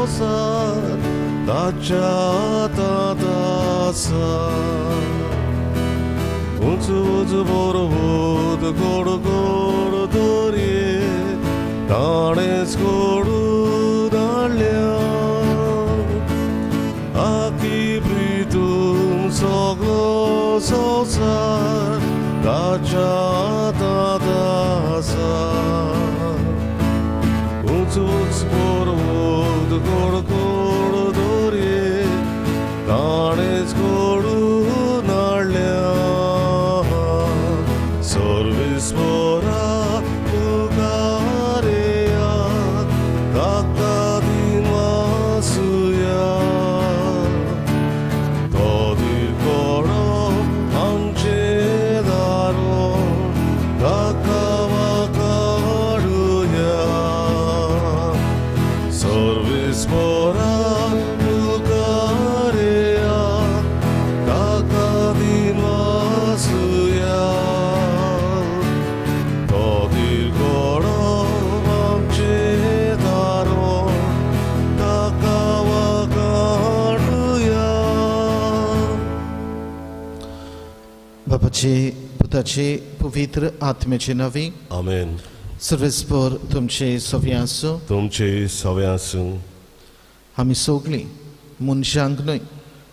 संवसार ताच्या हातांत आसा. उंच उंच पर्वत गोड गोड दर्ये ताणेंच घडून हाडल्या. आखी प्रितून सगळो संवसार ताच्या हातांत आसा. उंच उंच पर्वत गोड गोड दर्ये ताणेंच घडून हाडल्या. सर्वेस्परा मुखार येयात, ताका दिनवासुया. तो दिरकोडो आमचें दारो, ताका वाकाडुया. सर्वेस्परा मुखार येयात, ताका दिनवासुया. तो दिरकोडो आमचें दारो, ताका वाकाडुया. बापाचे, पुताचे, पवित्र आत्म्याचे नांवी. आमेन. सर्वेस्पर तुमचे सवे आसूं. तुमचे सवे आसूं. आमी सगळीं मनशांक न्हय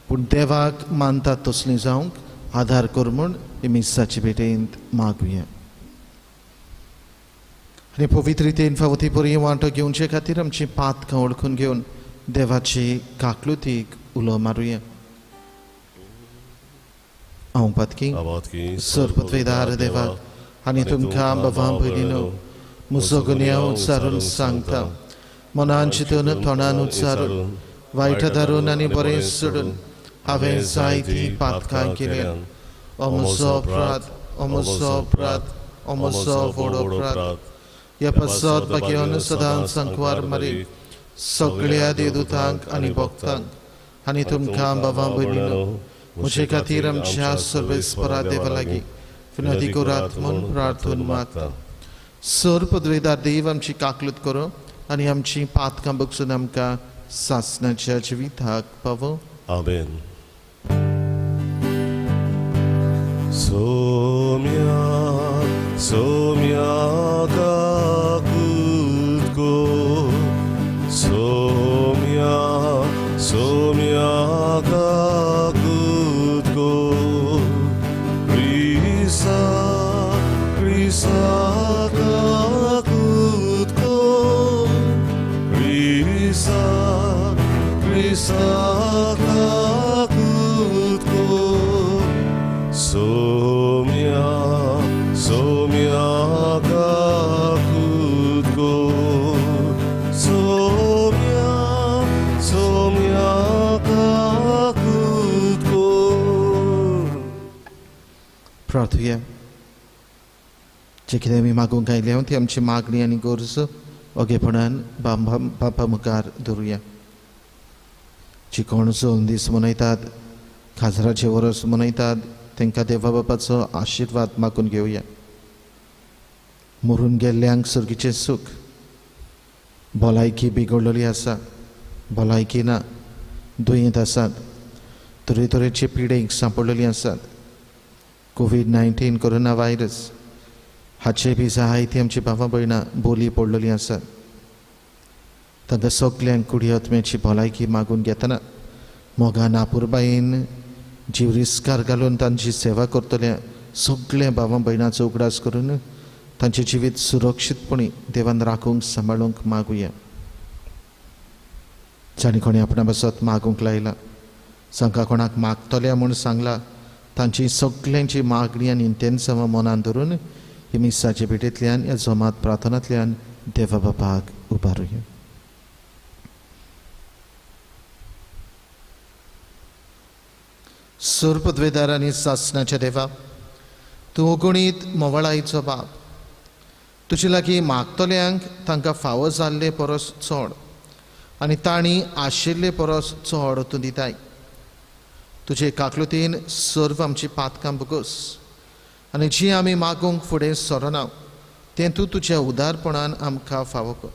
पूण देवाक मानतात तसलीं जावंक आदार कर म्हूण ही मिसाचे भेटेंत मागुया. आनी पवित्र रितीन फावो ती बरी वांटो घेवचे खातीर आमची पातकां वळखून घेवन देवाची काकलुतीक उलो मारुया. हांव पातकी आबादकी सरपत्वेदार देवाक आनी तुमकां बाबा भयणीनो म्हजो गुन्यांव उच्चारून सांगता. मनान चिंतून, तोंडान उच्चारून, वायट धरून आनी बरें सोडून हांवें जायतीं पातकां केल्या. हो म्हजो अपराध, हो म्हजो अपराध, हो म्हजो व्हड अपराध. ह्या पासत भाग्यान सदांच सांकवार मारी सगळ्या देवदूतांक आनी भक्तांक आनी तुमकां बाबा भयणीनो म्हजे खातीर आमच्या सर्वेस्परा देवा लागीं विनंती करात म्हूण प्रार्थून मागता. सर पदवेदार देव आमची काकलूत करूं आनी आमची पातकां बगसून आमकां सासणाच्या जिविताक पावो. आमेन. सोम्या सोम्या काकूत को, सोम्या सोम्या काकूत को, क्रिसा क्रिसा काकूत को, क्रिसा क्रिसा काकूत को, सोम्या सोम्या काकूत को, सोम्या सोम्या काकूत को. प्रार्थुया. जे कितें आमी मागूंक आयल्या ती आमची मागणी आनी गरज ओगेपणान बापा मुखार धरुया. जी कोण जोन दीस मनयतात, खाजराचे वरस मनयतात, तांकां देवा बापाचो आशिर्वाद मागून घेवया. मरून गेल्ल्यांक सर्गीचें सूख, भलायकी बिगडलेली आसा, भलायकी ना, दुयेंत आसात, तरेतरेचे पिडेक सांपडलेली आसात, कोवीड-19 कोरोना व्हायरस हाचे बी जायती आमची भावां भयणां बोली पडलेली आसात. तांकां सगल्यांक कुडी आत्म्याची भलायकी मागून घेतना मोगान आपुरबायेन जीव रिस्कार घालून तांची सेवा करतल्या सगल्या भावां भयणांचो उगडास करून तांचें जिवीत सुरक्षीतपणी देवान राखूंक सांबाळूंक मागुया. जाणें कोणें आपणा पासत मागूंक लायला, जांकां कोणाक मागतल्या म्हूण सांगला, तांची सगल्यांची मागणी आनी इंटेन्सांवां मनान धरून ही मिसाचे भेटेंतल्यान ह्या जमात प्रार्थनांतल्यान देवा बापाक उबारुया. सोरपदवेदार आनी सासणाच्या देवा, तूं अगणीत मोवळायचो बाप, तुजे लागीं मागतल्यांक तांकां फावो जाल्ले परस चड आनी तांणी आशिल्ले परस चड तूं दिताय. तुजे काकलुतीन सर्व आमची पातकां भोगोस आनी जी आमी मागूंक फुडें सरना तें तूं तुज्या उदारपणान आमकां फावो कर.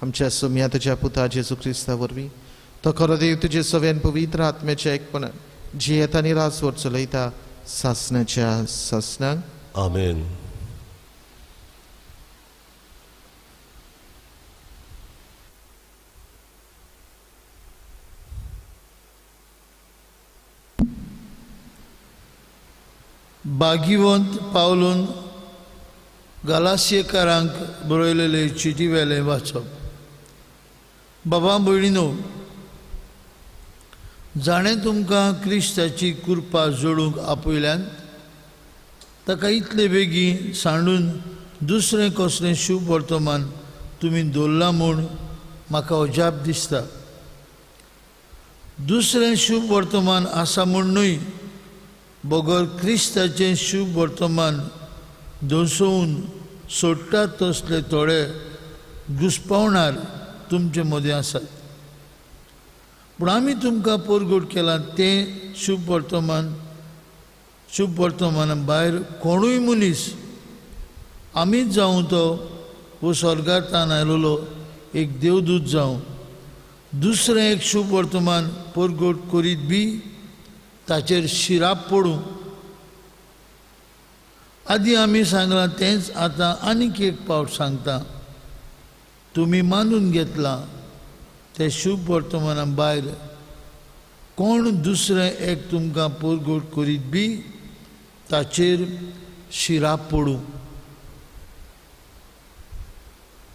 आमच्या सोम्या तुज्या पुता जेजू क्रिस्ता वरवीं तो खरो देव तुजे सव्यान पवित्र आत्म्याच्या एकपणान जियेता आनी राजवट चलयता सासणाच्या सासणाक. आमेन. भाग्यवंत पावलून गलासियेकारांक बरयलेले चिटी वेलें वाचप. बाबा भयणीनो, जाणें तुमकां क्रिस्ताची कृपा जोडूंक आपयल्यान ताका इतले बेगीन सांडून दुसरें कसलें शुभ वर्तमान तुमी दवरलां म्हूण म्हाका अजाप दिसता. दुसरें शुभ वर्तमान आसा म्हूण न्हय, बगर क्रिस्ताचें शुभ वर्तमान दसोवन सोडटात तसले थोडे घुस्पावणार तुमचे मदें आसात. पूण आमी तुमकां परगट केलां तें शुभ वर्तमान, शुभ वर्तमाना भायर कोणूय मनीस आमीच जावं तो वो स्वर्गार तान आयलेलो एक देवदूत जावं दुसरें एक शुभ वर्तमान परगट करीत बी ताचेर शिराप पडूं. आदी आमी सांगलां तेंच आतां आनीक एक पावट सांगता, तुमी मानून घेतलां तें शुभ वर्तमाना भायर कोण दुसरें एक तुमकां परगट करीत बी ताचेर शिराप पडूं.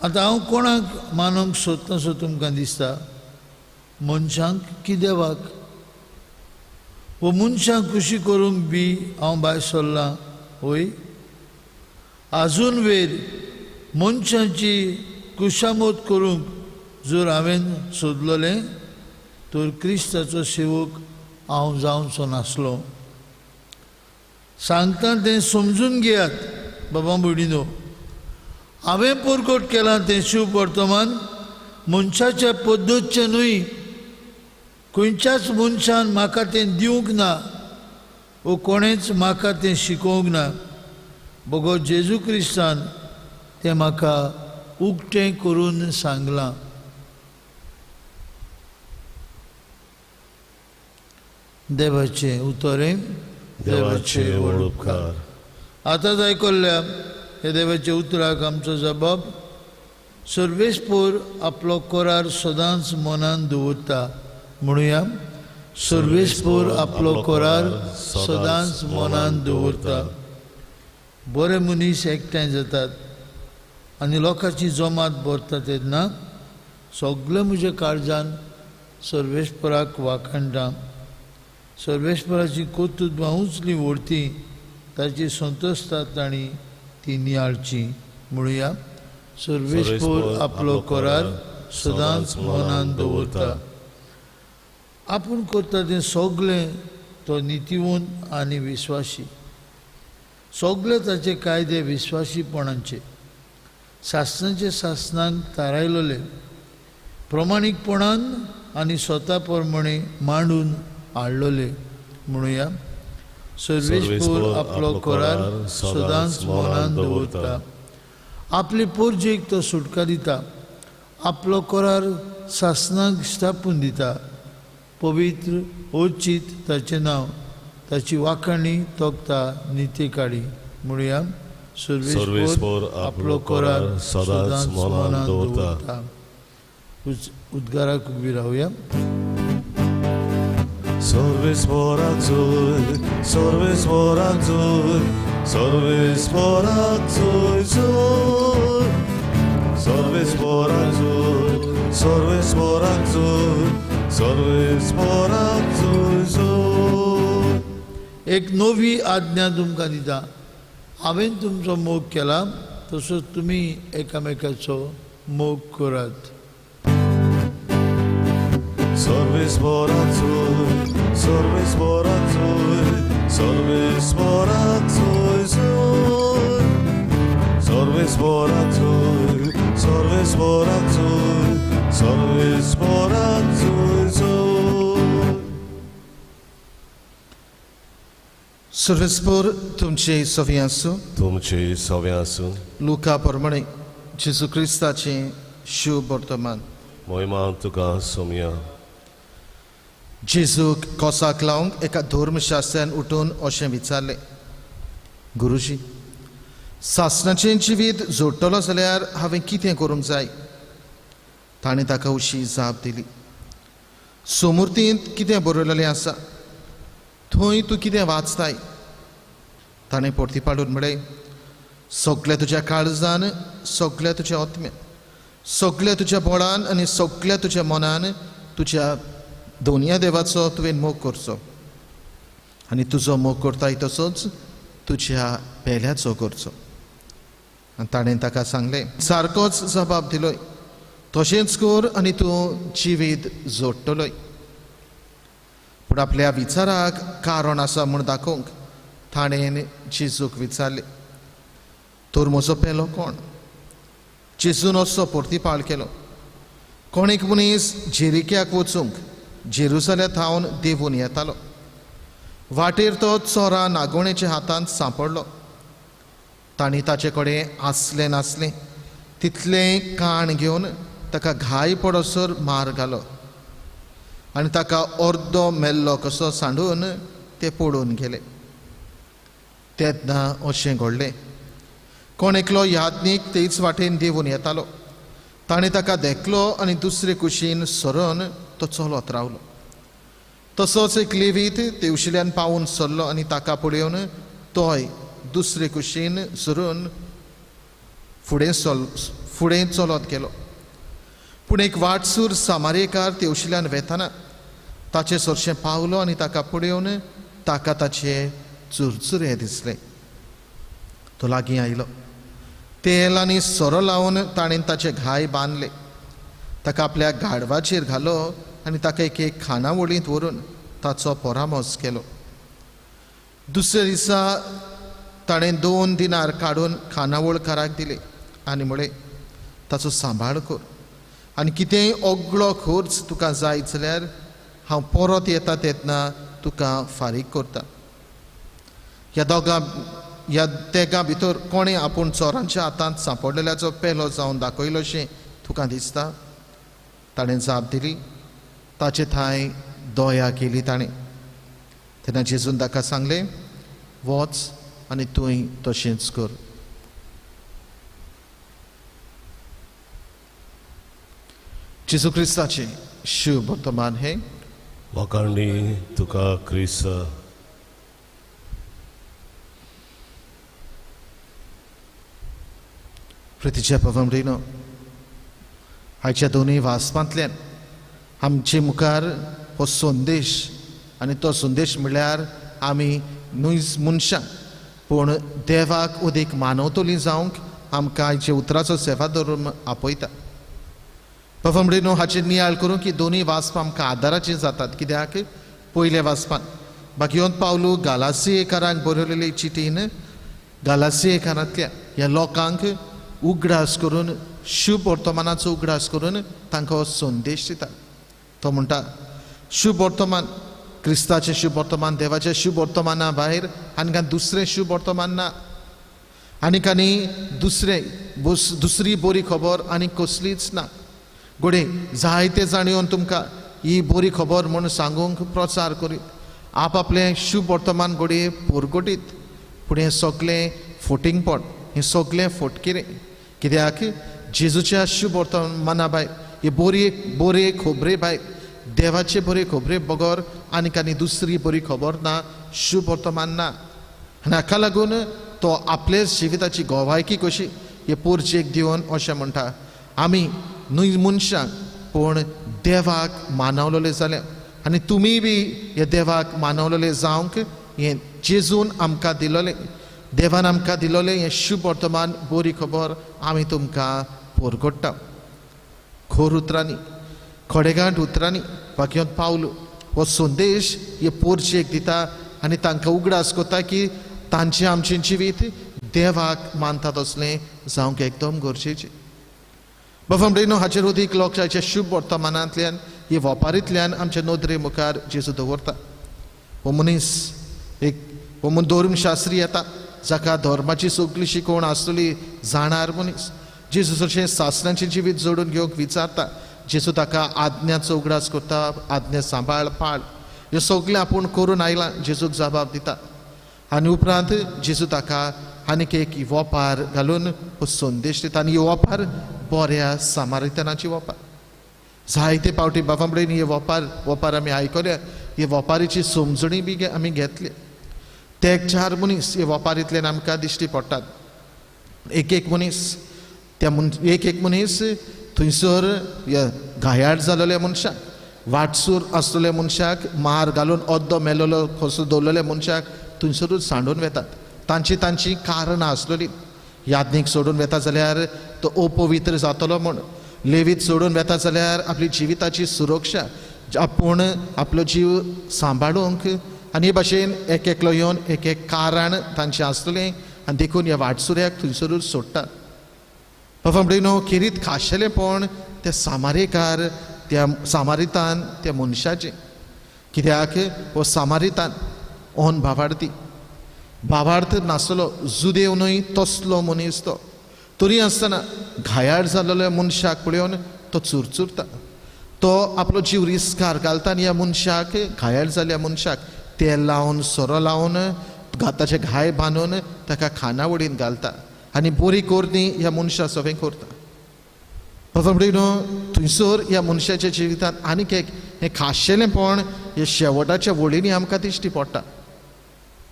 आतां हांव कोणाक मानूंक सोदता सो तुमकां दिसता, मनशांक की देवाक? वो मनशांक खुशी करूंक बी हांव भायर सरलां वय? आजून वेर मनशांची खुशामत करूंक जर हांवें सोदलेलें तर क्रिस्ताचो सेवक हांव जावचो नासलो. सांगता तें समजून घेयात बाबा भयणीनो, हांवें परगट केलां तें शुभ वर्तमान मनशाच्या पद्दतचें न्हय. खंयच्याच मनशान म्हाका तें दिवंक ना वो कोणेंच म्हाका तें शिकोवंक ना, बगर जेजू क्रिस्तान तें म्हाका उक्तें करून सांगलां. देवाचें उतरें, देवाचे व्हड उपकार. आतांच आयकल्ल्या ह्या देवाच्या उतराक आमचो जबाब, सर्वेस्पोर आपलो करार सदांच मनान दवरता. म्हणुया, सर्वेस्पोर आपलो करार सदांच मनान दवरता. बरे मनीस एकठांय जातात आनी लोकांची जमात भरता तेन्ना सगळे म्हज्या काळजान सर्वेस्पराक वाखाणटा. सर्वेस्पराची कर्तृत्वां उंचली व्हडती ताची संतोषता तांणी ती नियाळची. म्हणुया, सर्वेस्पोर आपलो करार सदांच मनान दवरता. आपूण करता तें सगळें तो नितीवंत आनी विस्वाशी. सगळे ताचे कायदे विस्वाशीपणाचे, सासणाचे सासणाक थारायलेले, प्रमाणीकपणान आनी स्वता प्रमाणे मांडून हाडलेले. म्हणुया, सर्वेस्पोर आपलो करार सदांच मनान दवरता. आपले पोरजेक तो सुटका दिता, आपलो करार सासणाक स्थापून दिता. पवित्र ओचित ताचें नांव, ताची वाखाणी तोखता निती काडी. म्हणुया, सर्वेस्पोर आपलो करार सदांच मनान दवरता. उद्गाराक उबी रावया. सर्वेस्पोराक जोय, सर्वेस्पोराक जोय, सर्वेस्पोराक जोय जोय, सर्वेस्पोराक जोय, सर्वेस्पोराक जोय, सर्वेस्पोराक जोय जोय. एक नवी आज्ञा तुमकां दिता, हांवें तुमचो मोग केला तसोच तुमी एकामेकाचो मोग करात. सर्वेस्पोराक जोय, सर्वेस्पोराक जोय, सर्वेस्पोराक जोय जोय, सर्वेस्पोराक जोय, सर्वेस्पोराक जोय, सर्वेस्पोराक जोय जोय. सर्वेस्पोर तुमचे सवी आसूं, तुमचे सवे आसूं. लुका प्रमाणे जेजू क्रिस्ताचें शुभ वर्तमान. मोहिमा तुका सोमया. जेजूक कोसाक लावंक एका धर्मशास्त्र्यान उठून अशें विचारलें, गुरुजी, सासणाचें जिवीत जोडटलो जाल्यार हांवें कितें करूंक जाय? ताणें ताका अशी जाप दिली, सोमुर्तींत कितें बरयलेलें आसा थंय तूं कितें वाचताय? ताणें परती पाडून म्हळें, सगल्या तुज्या काळजान, सगल्या तुज्या आत्म्यान, सगल्या तुज्या बळान आनी सगल्या तुज्या मनान तुज्या दोनया देवाचो तुवें मोग करचो आनी तुजो मोग करताय तसोच तुज्या पेल्याचो करचो. आनी ताणें ताका सांगलें, सारकोच जबाब दिलोय, तशेंच कर आनी तूं जिवीत जोडटलोय. पूण आपल्या विचाराक कारण आसा म्हूण दाखोवंक ताणें जेजूक विचारलें, तर म्हजो पेलो कोण? जेजून असो परतीपाळ केलो, कोण एक मनीस जेरिक्याक वचूंक जेरुजाल्या थावन देंवून येतालो. वाटेर तो चोरा नागोणेच्या हातांत सांपडलो. तांणी ताचे कडेन आसलें नासलें तितलें काण घेवन ताका घाय पडसर मार घालो आनी ताका अर्दो मेल्लो कसो सांडून ते पडून गेले. तेन्ना अशें घडलें, कोण एकलो याज्ञीक तेच वाटेन देंवून येतालो. ताणें ताका देखलो आनी दुसरे कुशीन सरून तो चलत रावलो. तसोच एक लेवीत तेवशिल्यान पावून सरलो आनी ताका पळोवन तोय दुसरे कुशीन सरून फुडें चलत गेलो. पूण एक वाटसूर सामारेकार तेवशिल्यान वेताना ताचे सरशें पावलो आनी ताका पळोवन ताका ताचे चुरचुरे दिसले. तो लागीं आयलो, तेल आनी सोरो लावन ताणें ताचे घाय बांदले, ताका आपल्या गाडवाचेर घालो आनी ताका एक एक खानावळींत व्हरून ताचो परामर्श केलो. दुसऱ्या दिसा ताणें 2 दिनार काडून खानावळकाराक दिले आनी म्हळें, ताचो सांबाळ कर आनी कितेंय ओगळो खर्च तुका जाय जाल्यार हांव परत येता तेन्ना तुका फारीक करता. ह्या तेगां भितर कोणें आपूण चोरांच्या हातांत सांपडलेल्याचो पेलो जावन दाखयलोशें तुका दिसता? ताणें जाप दिली, ताचे थांय दया केली ताणें. तेन्ना जेजून ताका सांगलें, वच आनी तूंय तशेंच कर. जेजू क्रिस्ताचें शुभ वर्तमान हें. वाखाणणी तुका क्रिस्त. प्रितीच्या पवमरीनो, आयच्या दोनूय वाचपांतल्यान आमचे मुखार हो संदेश, आनी तो संदेश म्हणल्यार आमी न्हय मनशां पूण देवाक उदीक मानवतली जावंक आमकां आयच्या उतराचो सेवा धरून आपयता. पवमरीनो, हाचेर नियाळ करूं की दोनूय वाचपां आमकां आदाराचीं जातात. कित्याक पयल्या वाचपान भाग्यवंत पावलू गालासियेकारांक बरयलेली चिटीन गालासियेकारांतल्या ह्या लोकांक उगडास करून, शुभ वर्तमानाचो उगडास करून तांकां हो संदेश दिता. तो म्हणटा, शुभ वर्तमान, क्रिस्ताचें शुभ वर्तमान, देवाचें शुभ वर्तमाना भायर आनी दुसरें शुभ वर्तमान ना, आनीक आनी दुसरें दुसरी बरी खबर आनी कसलीच ना. घडये जायते जाण येवन तुमकां ही बरी खबर म्हूण सांगूंक प्रचार करीत, आपआपलें शुभ वर्तमान घडये परगटीत, पूण हें सगळें फोटिंगपण, हें सगळें फोटकिरें. कित्याक जेजूच्या शुभ वर्तमाना भायर, हे बरी बरे खबरे भायर, देवाचे बरे खबरे बगर आनीक आनी दुसरी बरी खबर ना, शुभ वर्तमान ना. आनी हाका लागून तो आपले जिविताची गोवायकी कशी हे पोरजेक दिवन अशें म्हणटा, आमी न्हय मनशांक पूण देवाक मानवलेले जाल्यार आनी तुमी बी हे देवाक मानवलेले जावंक हें जेजून आमकां दिलोलें, देवान आमकां दिलोलें हें शुभ वर्तमान, बरी खबर आमी तुमकां परगट्टा. खोर उतरांनी, खडेगांठ उतरांनी भाग्यवंत पावलू हो संदेश हे पोरजेक दिता आनी तांकां उगडास करता की तांचें आमचें जिवीत देवाक मानता तसलें जावंक एकदम गरजेचें. बाबा हाचेर उदीक लोकांच्या शुभ वर्तमानांतल्यान हे वपारींतल्यान आमच्या नदरे मुखार जेजू दवरता. हो मनीस एक हो धर्मशास्त्री येता जाका धर्माची सगळी शिकवण आसतली जाणार मनीस, जेजू अशें सासणाचें जिवीत जोडून घेवंक विचारता. जेजू ताका आज्ञाचो उगडास करता, आज्ञा सांबाळ पाळ, ह्यो सगळें आपूण करून आयलां जेजूक जबाब दिता. आनी उपरांत जेजू ताका आनीक एक वोपार घालून हो संदेश दिता आनी ही वोपार बऱ्या सामारितनाची वोपार. जायते पावटी बाबा कडेन हे वोपार वोपार आमी आयकल्या, हे वोपारीची समजणी बी आमी घेतली. ते चार मनीस हे वोपारींतल्यान आमकां दिश्टी पडटात. एक एक मनीस त्या एक एक मनीस थंयसर घायाळ जालेल्या मनशाक, वाटसूर आसलेल्या मनशाक, मार घालून अद्दो मेलोलो कसो दवरलेल्या मनशाक थंयसरूच सांडून वेतात. तांची तांची कारणां आसलेली. याज्ञीक सोडून वेता जाल्यार तो अपवित्र जातलो म्हूण, लेवीत सोडून वेता जाल्यार आपली जिविताची सुरक्षा, आपूण आपलो जीव सांबाळूंक, आनी हे भाशेन एक एकलो येवन एक एक कारण तांचें आसतलें आनी देखून ह्या वाटसुऱ्याक थंयसरूच सोडटात. बाबा म्हणून खेरीत खाशेलेंपण त्या सामारेकार त्या सामारितान त्या मनशाचें. कित्याक हो सामारितान ओन भावार्थी, भावार्थ नासलो, जुदेव न्हय तसलो मनीस तो, तरी आसतना घायाळ जाल्ल्या मनशाक पळोवन तो चुरचुरता, तो आपलो जीव रिस्कार घालता आनी ह्या मनशाक, घायाळ जाल्ल्या मनशाक तेल लावन सोरो लावन ताचे घाय बांदून ताका खानावडीन घालता आनी बरी करणी ह्या मनशा सवें करता. बाबा म्हणून थंयसर ह्या मनशाच्या जिवितांत आनीक एक हें खाशेलेंपण हे शेवटाच्या वळींनी आमकां दिश्टी पडटा.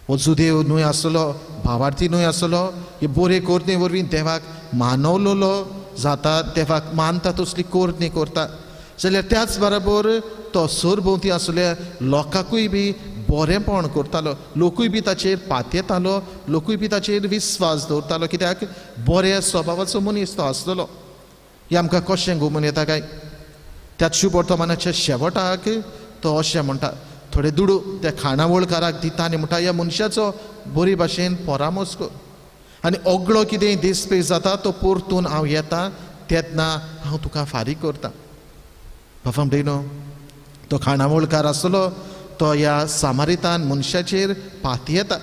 हो जुदेव न्हय आसलो, भावार्थी न्हय आसलो, हे बरे करणे वरवीं देवाक मानवलेलो जाता, देवाक मानता तसली करणी करता जाल्यार त्याच बराबर तो सरभोंवती आसल्या लोकांकूय बी बरेंपण करतालो, लोकूय बी ताचेर पातयेतालो, लोकूय बी ताचेर विस्वास दवरतालो. कित्याक बऱ्या स्वभावाचो मनीस तो आसलेलो. हें आमकां कशें घुमून येता काय? त्याच शुभवर्तमानाच्या शेवटाक तो अशें म्हणटा, थोडे दुडू त्या खाणावळकाराक दिता आनी म्हणटा ह्या मनशाचो बरी भाशेन परामर्श कर आनी ओगळो कितें दिसपेस जाता तो परतून हांव येता तेन्ना हांव तुका फारीक करता. बाबा म्हणटा तो खाणावळकार आसलो तो ह्या सामारितान मनशाचेर पातयेता.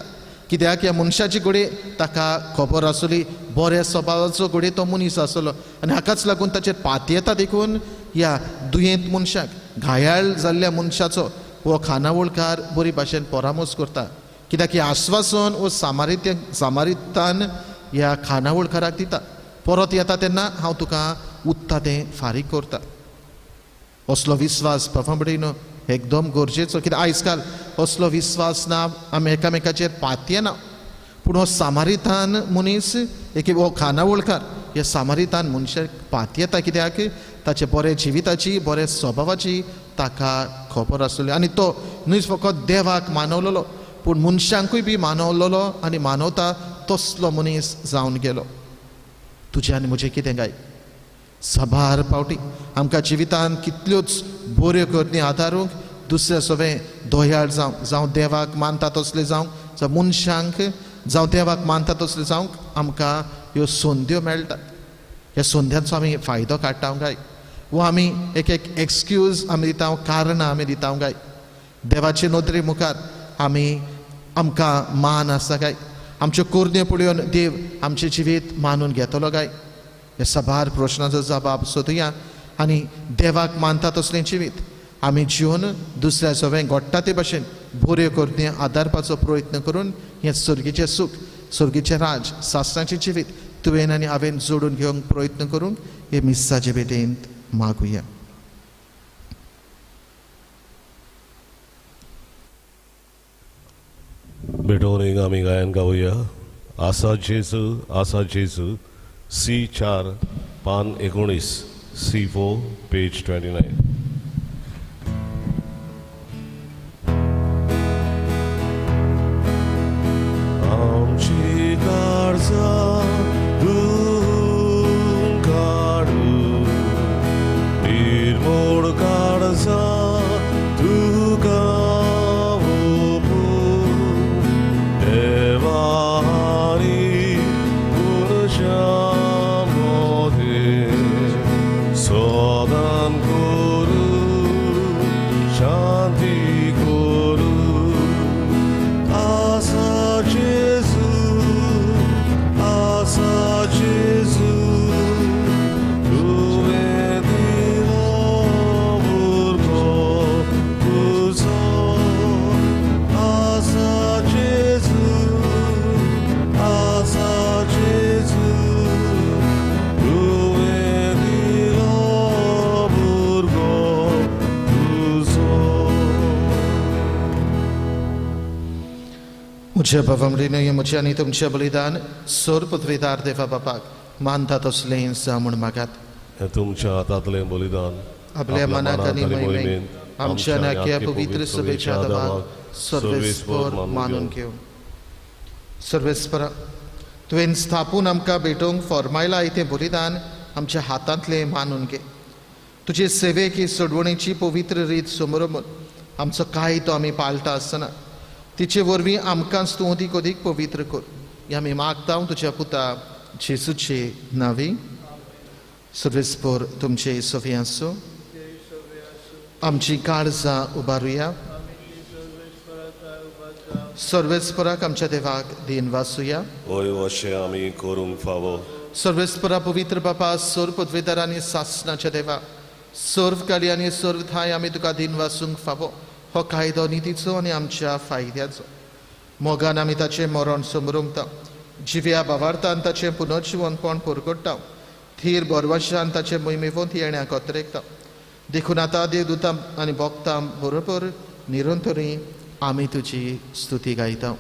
कित्याक ह्या मनशाची घडये ताका खबर आसली, बऱ्या स्वभावाचो घडये तो मनीस आसलो आनी हाकाच लागून ताचेर पातयेता. देखून ह्या दुयेंत मनशाक, घायाळ जाल्ल्या मनशाचो हो खानावळकार बरी भाशेन परामर्श करता. कित्याक हें आश्वासन वो सामारितान ह्या खानावळकाराक दिता, परत येता तेन्ना हांव तुका उत्ता तें फारीक करता. असलो विस्वास बाबा म्हणून एकदम गरजेचो. कित्याक आयज काल असलो विस्वास ना, आमी एकामेकाचेर पातयेना. पूण हो सामारितान मनीस एक हो खानावळकार ह्या सामारितान मनशाक पातयेता. कित्याक ताचे बरे जिविताची, बरे स्वभावाची ताका खबर आसली आनी तो न्हय फकत देवाक मानवलेलो पूण मनशांकूय बी मानवलेलो आनी मानवता तसलो मनीस जावन गेलो. तुजें आनी म्हजें कितें काय? साबार पावटी आमकां जिवितांत कितल्योच बऱ्यो करणी आदारूंक दुसऱ्या सवें दयाळ जावंक, जावं देवाक मानता तसले जावंक, जावं मनशांक, जावं देवाक मानता तसले जावंक आमकां ह्यो संद्यो मेळटात. ह्या संद्यांचो आमी फायदो काडटा काय? वो आमी एक एक एक्सक्यूज आमी दिता, कारणां आमी दिता काय? देवाचे नदरे मुखार आमी आमकां मान आसा काय? आमच्यो करण्यो पळोवन देव आमचें जिवीत मानून घेतलो काय? ह्या साबार प्रश्नाचो जबाब सोदुया आनी देवाक मानता तसलें जिवीत आमी जिवन दुसऱ्या सवें घडटा ते भाशेन बऱ्यो करण्यो आदारपाचो प्रयत्न करून हें सर्गीचें सूख, सर्गीचें राज, सासणाचें जिवीत तुवें आनी हांवें जोडून घेवंक प्रयत्न करूंक हे मिसाचे भेटेंत मागुया. भेटवणीक आमी गायन गावया आसा जेजू, आसा जेजू, सी 4 पान 19, सी 4 पेज 29. आमची काळजां धुवन काडू, निर्मोड काळजां तुका ओंपू, देवा आनी मनशां मदें सदां करूं शांती करूं. आसा जेजू, आसा जेजू, म्हज्या बाबा म्हजें आनी तुमचें बलिदान सोर पृथ्वीदार देवा बापाक मानता तसलें जावं म्हूण मागात. हें तुमच्या हातांतलें बलिदान आपल्या मनाक आनी मोहिमेंत आमच्या नाक्या पवित्र सभेच्या देवाक सर्वेस्पर मानून घेवं. सर्वेस्परा, तुवें स्थापून आमकां भेटोवंक फॉर्मायला तें बलिदान आमच्या हातांतलें मानून घे. तुजे सेवेक ही सोडवणेची पवित्र रीत समोर आमचो कायदो आमी पाळटा आसतना तिचे वरवीं आमकांच तूं अदीक अदीक पवित्र कर. हें आमी मागता तुज्या पुता जेजूचे नांवी. सर्वेस्पर तुमचे सवी आसूं. आमची काळजां उबारुया. सर्वेस्पराक आमच्या देवाक दीन वासुया. हय, अशें आमी करूंक फावो. सर्वेस्परा पवित्र बापा, सर्व पदवेदार आनी सासनाच्या देवा, सर्व काली आनी सर्व थाय आमी तुका दीन वासूंक फावो. हो कायदो नितीचो आनी आमच्या फायद्याचो. मोगान आमी ताचें मरण समरुंगता, जिव्या बावार्थान ताचें पुनर्जिवनपण परगट्टा, थीर बरवाशान ताचें मोहिमेवंत येण्या कोतरेकता. देखून आतां देवदूतां आनी भक्तां बरोबर निरंतरी आमी तुजी स्तुती गायता.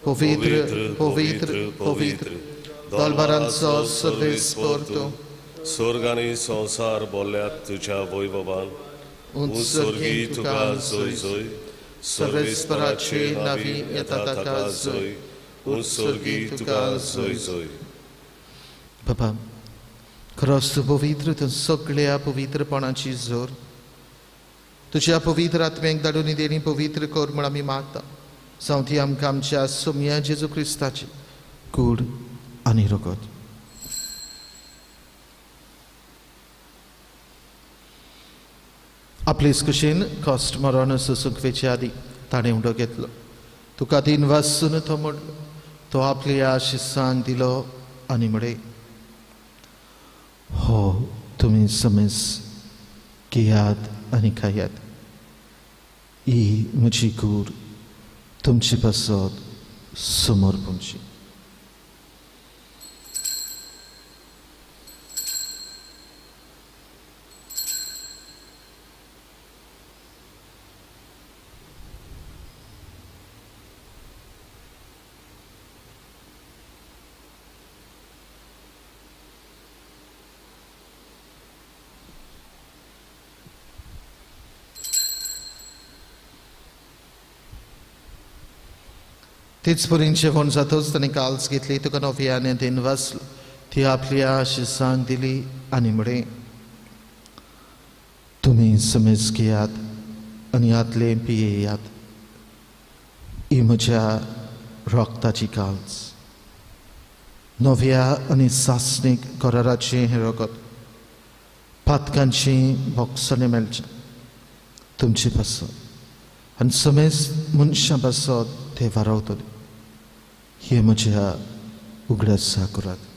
पवित्र पवित्र पवित्र दलबारांचो सर्वेस्पर तूं, स्वर्ग आनी संवसार बोल्ल्यात तुज्या वैभवान. उत्सर्गी तुका जोय जोय, सर्वेस्पराचे नावी येता ताका जोय, उत्सर्गी तुका जोय जोय. बाबा, खरोच तूं पवित्र, तूं सगळ्या पवित्रपणाची जोर. तुज्या पवित्र आत्म्याक धाडून देणी पवित्र कर म्हूण आमी मागता. जावं ती आमकां आमच्या सोम्या जेजू क्रिस्ताची कूड आनी रगत. आपलेच कुशीन कश्ट मरण सोसूंक वेचे आदीं ताणें उडो घेतलो. तुका दीन वासून तो म्हणलो, तो आपल्या शिसांक दिलो आनी म्हळें, हो तुमी समेस घेयात आनी खायात. ही म्हजी कूड तुमचे पासत समोर पुंची. तीच पुरीन जेवण जातच ताणें काल्स घेतली, तुका नव्याने दिन वाचलो, ती आपल्या शिसांक दिली आनी म्हळें, तुमी समेज घेयात आनी हातलें पियेयात. ही म्हज्या रक्ताची काल्स, नव्या आनी सासणीक कराराचें हें रगत, पातकांचें भोगसणें मेळचें तुमचे पासत आनी समेज मनशां पासत ते वारावतले. हे म्हज्या उगडासा करात.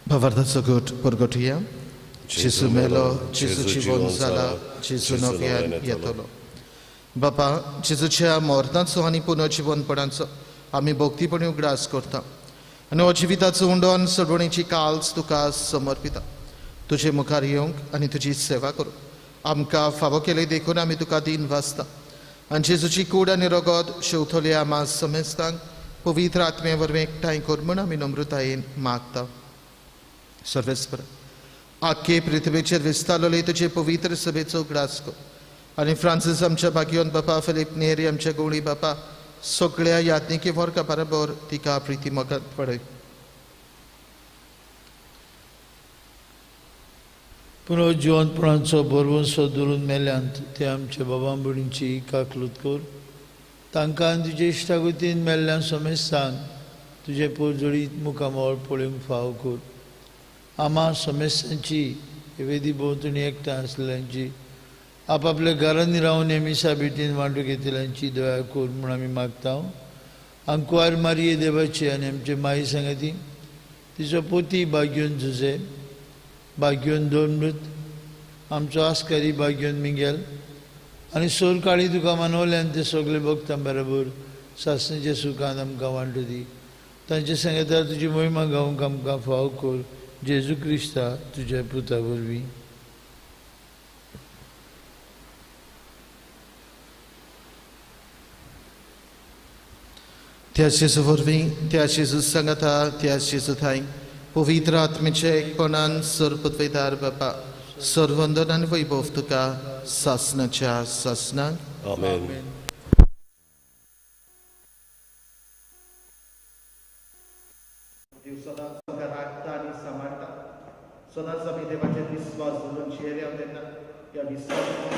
भावार्थाचो गट परगटुया. जेजू मेलो, जेजू जिवन जाला, जेजू नव्यान येतलो. बापा, जेजूच्या मरणाचो आनी पुनर्जिवनपणाचो आमी भक्तीपणी उगडास करता आनी हो जिविताचो उंडो आनी सोडवणेची काल्स तुका समर्पिता. तुजे मुखार येवंक आनी तुजी सेवा करूंक आमकां फावो केली देखून आमी तुका दीन वाचता. आनी जेजूची कूड आनी रगत शेवतल्या आमा समेस्तांक पवित्र आत्मे वरवीं एकठांय कर म्हूण आमी नम्रतायेन मागता. सर्वेस्पर, आख्खे पृथ्वीचेर विस्तारलेले तुजे पवित्र सभेचो उगडास कर आनी फ्रांसीस आमच्या भाग्योन बापा, फिलीप नेरी आमच्या गोळी बापा, सगळ्या याज्ञिकी वर्गा बरोबर तिका प्रिती मोगात पडय. पुनर्जिवनपणाचो भरवंसो धरून मेल्यांत ते आमच्या बाबा भयणींची काकलूत कर. तांकां तुजे इश्टागतीन मेल्ल्यान समेस्तान तुजें पोरजोळीत मुखामळ पळोवंक फावो कर. आमा समेस्तांची वेदी भोंवतणी एकठांय आसलेल्यांची, आपापल्या घरांनी रावन हे मिसा भेटीन वांटू घेतल्यांची दया कर म्हूण आमी मागता. आंकवार मारये देवाची आनी आमचे माई सांगाती तिचो पोती बाग्योन जुजे बाग्योन दोन आमचो आस्कारी बाग्योन मिंगेल आनी सोर काळी तुका मानवल्यान ते सगळे भक्तां बरोबर सासणेच्या सुखान आमकां वांटू दी. तांचे सांगता तुजी मोहिमा गावंक आमकां फाव कर जेजू क्रिस्ता तुज्या पुता वरवीं. त्या जेजू वरवीं, त्या जेजू सांगता, त्या जेजू थांय पवित्र आत्मेचे एकपणान सर्वपदवेदार बापा सर्वंदन आनी वैभव तुका सासणाच्या सासणाक. आमेन. देव सदांच आमकां राखता आनी सांबाळटा. सदांच आमी देवाचेर विस्वास दवरून जियेल्या तेन्ना ह्या विस्वासाचो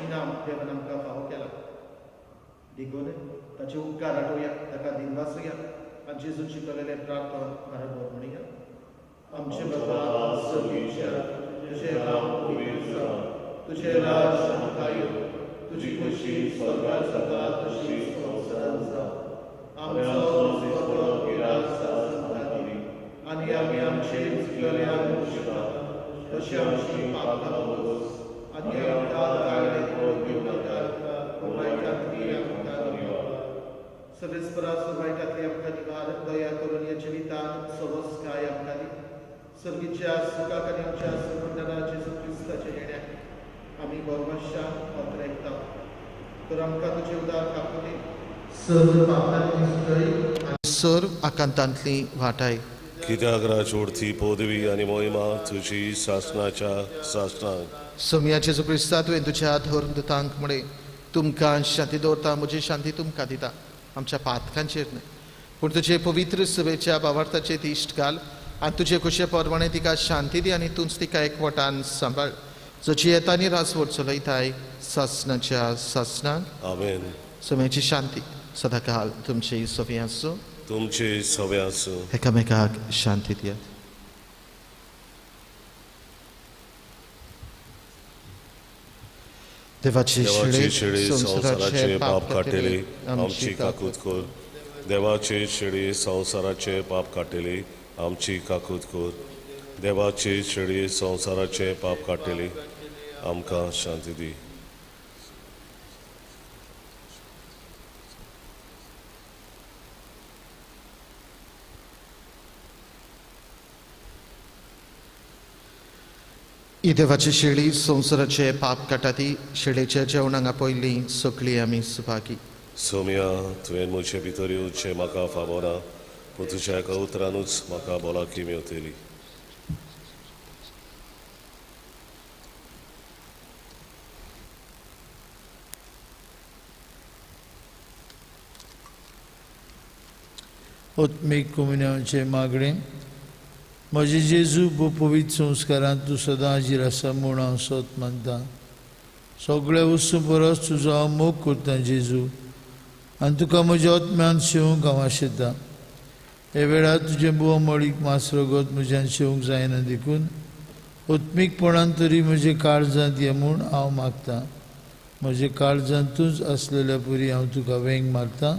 इनाम देवान आमकां फावो केला. देखून ताचे उपकार आठोवया, ताका दिनवासुया आनी जेजून शिकयलेलें प्रार्थना बरोबर म्हणुया. आमचे बाबा सर्गेच्या, तुजें नांव पवित्र जावं, तुजें राज आमकां येवं, तुजी खुशी स्वर्गात जाता तशी संवसारांत जावं. आमचो दिसपडो गिरास आमकां दी आनी आमी आमचे चुकलेल्यांक शिकता तशी आमची पापां भोगस आनी आमकां ताळेत घेवं नाका पूण वायटांतली आमकां निवार. सगळेच वायटांतली आमकां निवार. दया करून ह्या जिवितांत सवस्काय आमकां दी. सर्गीच्या सुखाक आनी आमच्या सुमंडला जेजू क्रिस्ताच्या येण्याक आमी भरवशान पत्रेकता. तर आमकां तुजे उदार काकुळटी सर्व पापांतली सुटय आनी सर्व आकांतांतली वाटाय. कित्याक राजवडती पदवी आनी मोहिमा तुजी सासणाच्या सासणाक. सोमया जेजू क्रिस्ता, तुवें तुज्या धर्मदूतांक म्हळें, तुमकां शांती दवरता, म्हजी शांती तुमकां दिता. आमच्या पातकांचेर न्हय पूण तुजे पवित्र सभेच्या भावार्थाचेर दिश्ट घाल आनी तुजे खुशे परवाणे तिका शांती दी आनी तूंच तिका एकवटान सांबाळ, जो जियेता आनी राजवट चलयताय सासणाच्या सासणाक. आमेन. सोम्याची शांती सदांकाल तुमची सवी आसूं. तुमचे सवे आसूं. एकामेकाक शांती दियात. देवाची शेळी संवसाराचे पाप काडटली आमची काकूत कर. देवाची शेळी संवसाराचे पाप काडटली आमची काकूत कर. देवाची शेळी संवसाराचे पाप काडटली आमकां शांती दी. ही देवाची शेळी संवसाराचे पाप काडटा ती शेळेच्या जेवणाक आपयली सगळी आमी सुभागी. सोम्या, तुवें म्हजे भितर येवचें म्हाका फावना, पूण तुज्या एका उतरानूच म्हाका भलायकी मेवतली. आत्मीक कोमुन्यांवचें मागणें. म्हजे जेजू पवित्र संस्कारांत तूं सदां हाजीर आसा म्हूण हांव सत मानता. सगळ्या वस्तू परस तुजो हांव मोग करता जेजू आनी तुका म्हज्या आत्म्यान शेवंक हांव आशेतां. हे वेळार तुजें बुवा मळीक मास रगत म्हज्यान शेवंक जायना देखून आत्मीकपणान तरी म्हजे काळजांत ये म्हूण हांव मागतां. म्हजे काळजांतूच आसलेल्या परी हांव तुका वेंग मारता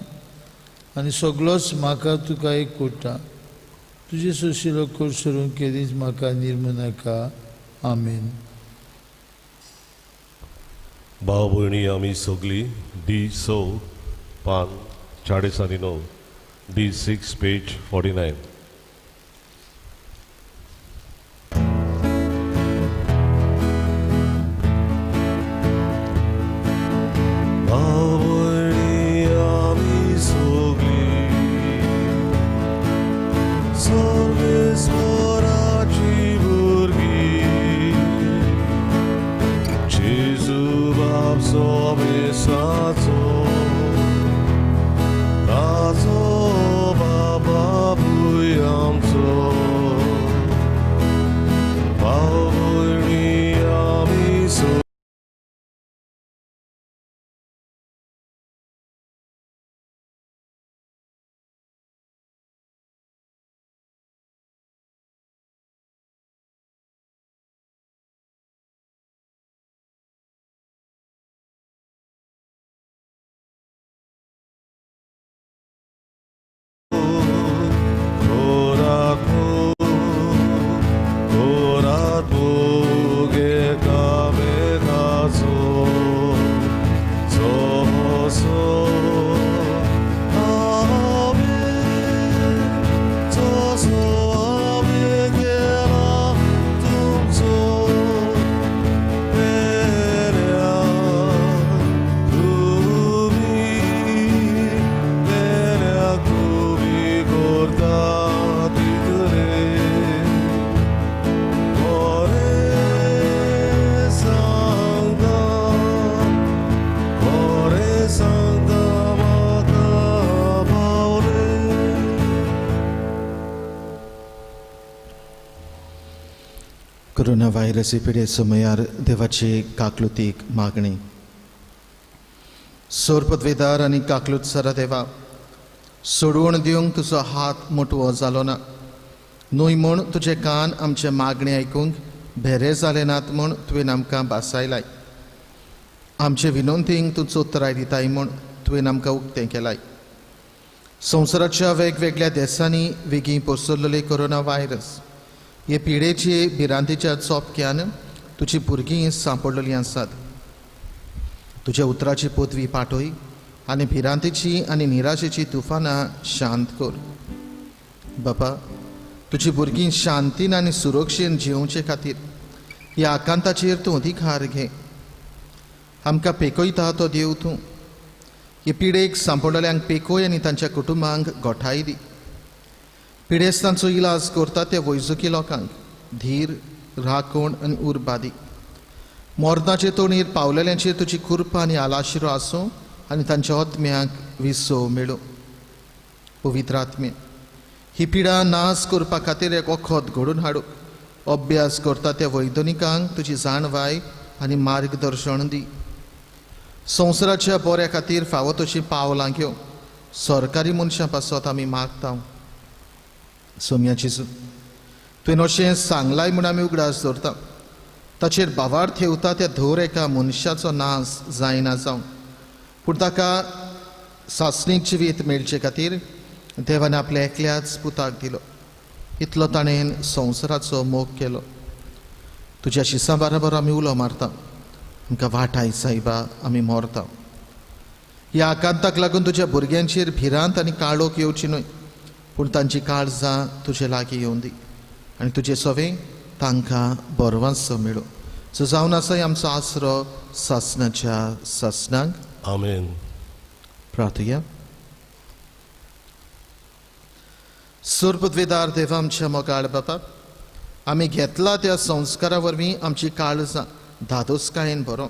आनी सगळोच म्हाका तुका एक करता. तुजें सोशिलो कर सरूंक केदींच म्हाका निर्मू नाका. आमेन. भाव भयणी आमी सगळीं डी स पान 40 आनी 9, D6 page 49. कोरोना व्हायरस पिडे समयार देवाची काकलुतीक मागणी. सोर पदवेदार आनी काकलूत सरा देवा, सोडवण दिवंक तुजो हात मोटवो जालो ना न्हय म्हूण तुजे कान आमचे मागणे आयकूंक भेरे जाले नात म्हूण तुवें आमकां बासायलाय. आमचे विनंतींक तूं चोतराय दिताय म्हूण तुवें आमकां उक्तें केलाय. संवसाराच्या वेगवेगळ्या देशांनी वेगीं पसरलेले कोरोना व्हायरस हे पिडेचे भिरांतेच्या चोपक्यान तुजी भुरगीं सांपडलेलीं आसात. तुज्या उतराची पदवी पाठय आनी भिरांतेची आनी निराशेची तुफानां शांत कर. बापा, तुजी भुरगीं शांतीन आनी सुरक्षेन जियोवचे खातीर ह्या आकांताचेर तूं अधिकार घे. आमकां पेकयता तो देव तूं. हे पिडेक सांपडलेल्यांक पेकय आनी तांच्या कुटुंबांक गोठाय दी. पिडेस्तांचो इलाज करता त्या वैजकी लोकांक धीर, राखण आनी उर्बा दी. मरणाचे तोणीर पावलेल्यांचेर तुजी कृपा आनी आलाशिरो आसूं आनी तांच्या आत्म्याक विसव मेळूं. पवित्र आत्मे, ही पिडा नाश करपा खातीर एक वखद घडोवन हाडूंक अभ्यास करता त्या वैज्ञानिकांक तुजी जाणवाय आनी मार्गदर्शन दी. संवसाराच्या बऱ्या खातीर फावो तशीं पावलां घेवंक सरकारी मनशां पासत आमी मागता. सोम्या जेजू, तुवें अशें सांगलाय म्हूण आमी उगडास दवरता. ताचेर भावार्थ ठेवता त्या धर एका मनशाचो नाश जायना जावं, पूण ताका सासणीक जिवीत मेळचे खातीर देवान आपल्या एकल्याच पुताक दिलो. इतलो ताणें संवसाराचो मोग केलो. तुज्या शिसां बराबर आमी उलो मारता. आमकां वाटाय सायबा, आमी मरता. ह्या आकांताक लागून तुज्या भुरग्यांचेर भिरांत आनी काळोख येवची न्हय, पूण तांची काळजां तुजे लागीं येवन दी आनी तुजे सवें तांकां बरवांसो मेळूं. सो जावन आसा आमचो आसरो सासणाच्या सासणाक. आमेन. प्रार्थया. सुरपदवेदार देवा, आमच्या मोगाळ बापा, आमी घेतला त्या संस्कारा वरवीं आमची काळजां धादोसकायेन भरों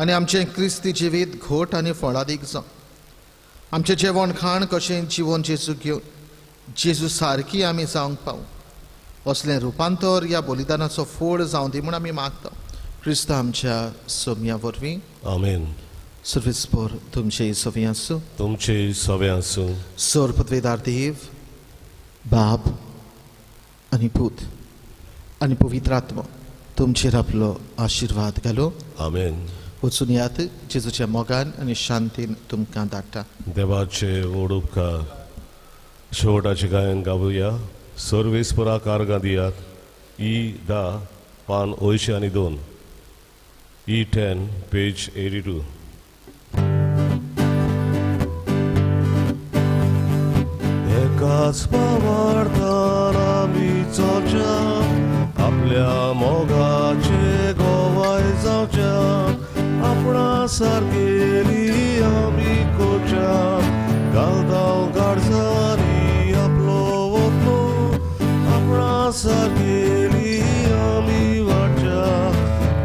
आनी आमचें क्रिस्ती जिवीत घोट आनी फळादीक जावं. आमचें जेवण खाण कशें जिवन जेजू घेवन जेजू सारकी आमी जावंक पावूं असलें रुपांतर ह्या बलिदानाचो फोड जावं दी म्हूण आमी मागता. क्रिस्त आमच्या सोम्या वरवीं. आमेन. सर्वेस्पोर तुमचे सवे आसूं. तुमचे सवे आसूं. सोर पदवेदार देव, बाप आनी पूत आनी पवित्र आत्मो तुमचेर आपलो आशिर्वाद घालो. आमेन. वचून यात जेजूच्या मोगान आनी शांतीन तुमकां धाडटा. देवाचे व्हड उपकार. शेवटाचें गायन गावया. सर्वेस्पराक आर्गां दियात. ई 10 पान 82, ई 10 पेज 82. एकाच पावार्थान आमी चलच्या, आपल्या मोगाचे गोवाय जावच्या, आपणा सारकेली आमी कोच्या, घालताव गाडसांनी आपलो वतलो, आपणा सारकेली आमी वाडच्या,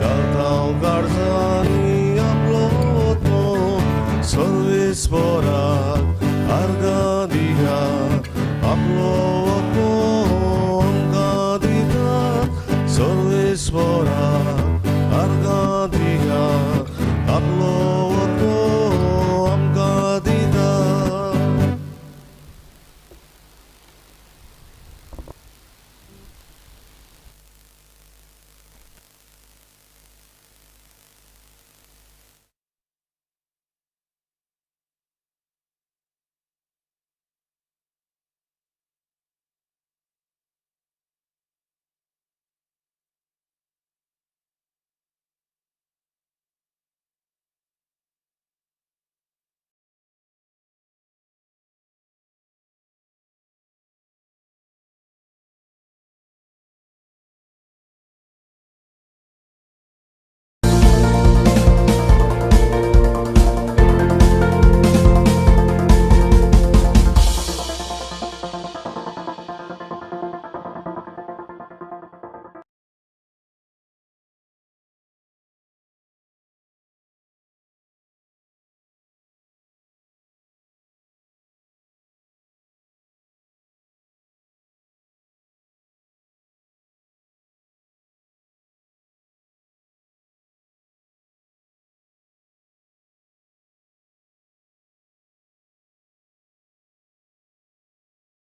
घालताव गाडसांनी आपलो वतलो, सर्वेस्पराक